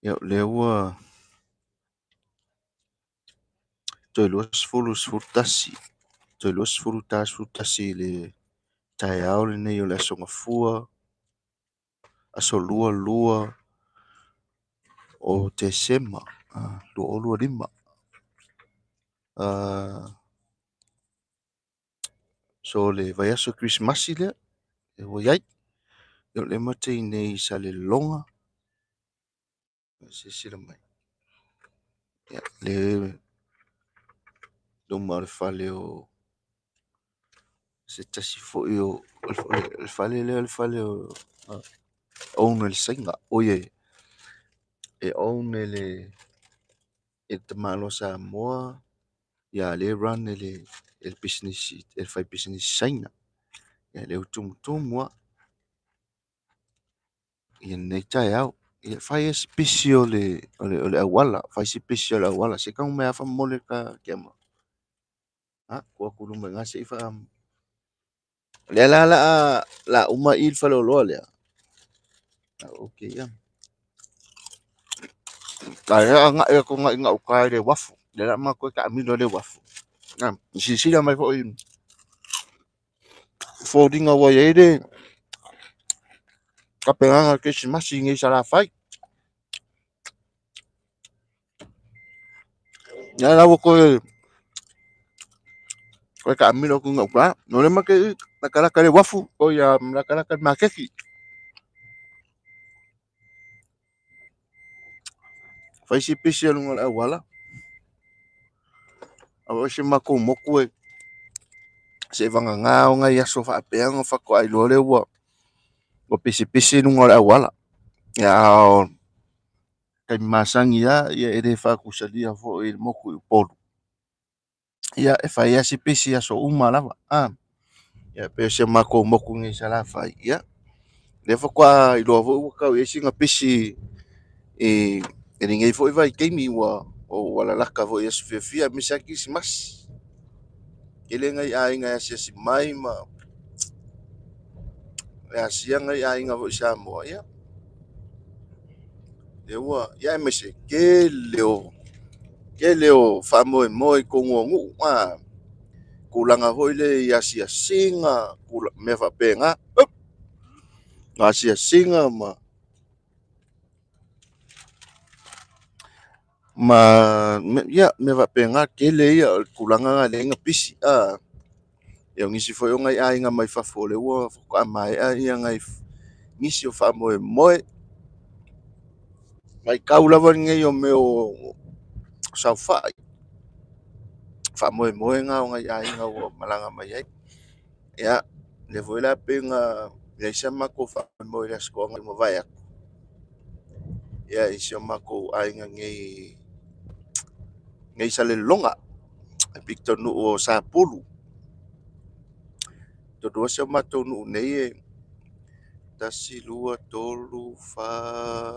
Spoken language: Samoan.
Ia o lea ua toe 20:11, toe 20:11 i le taeao lenei o le Aso Gafua, aso 22 o Tesema 2025. So le vaiaso Kerisimasi lea ua i ai. O lea matou te i inei i Salelologa, silasila mai, i luma o le fale o se tasi foi o... O le fale lea o le fale e own e le Saina, oi e own e le tamaloa Samoa, a o lea e run e le faipisinisi Saina. O lea ua tumutumu lava i lenei taeao. E fai lava si pisi o le auala, fai si pisi o le auala. Se i tago mai lava faamolemole le ta camera. Tuu atu i luma i ina se i faa... O lea la o le a uma i le faleoloa lea. A o lea o le a agai atu i gauta i le uafu. O lea o le a matou taamilo i le uafu. Silasila mai foi i foliga ua i ai le tapenaga o le Kerisimasi i inei i Salafai. O lea la ua toe taamilo atu i gauta. O lea matou te i latalata i le uafu, oi latalata i le maketi. Fai si pisi o luga o le auala. Aua o si o matou motu seivagana nai aso faapea ona faatoa iloa lea ua pisipisi luga o le auala. A o taimi masani lava e le faatusalia foi i le motu i Upolu. E fai lava si pisi i aso uma lava. E pei o si o matou motu i Salafai, o lea faatoa iloa foi ua tau i ai sina pisi i lenei foi vaitaimi ua lalata foi i aso fiafia aemaise lava Kerisimasi. E tele nai aiga e asiasi mai ma e asia nai aiga foi i Samoa, ia aemaise le tele o faamoemoe i totonu o nuu, tulaga foi lea i asiasiga ma mea faapena. O asiasiga ma mea faapena. O le tele ia o le tulaga lena e ala ai ona pisi. O nisi foi o nai aiga mai fafo o lea faatoa maea nisi o faamoemoe. O le vaitau lava lenei o mea o saofai, faamoemoe lena o nai aiga ua malaga mai ai. Ia, o lea foi la pei ona i ai si a matou faamoemoe i le Aso Toonai ua mavae atu i si o matou aiga nei i Salelologa, le pitonuu o Sapulu. E 2 si o matou nuu nei, e 1, 2, 3, 4...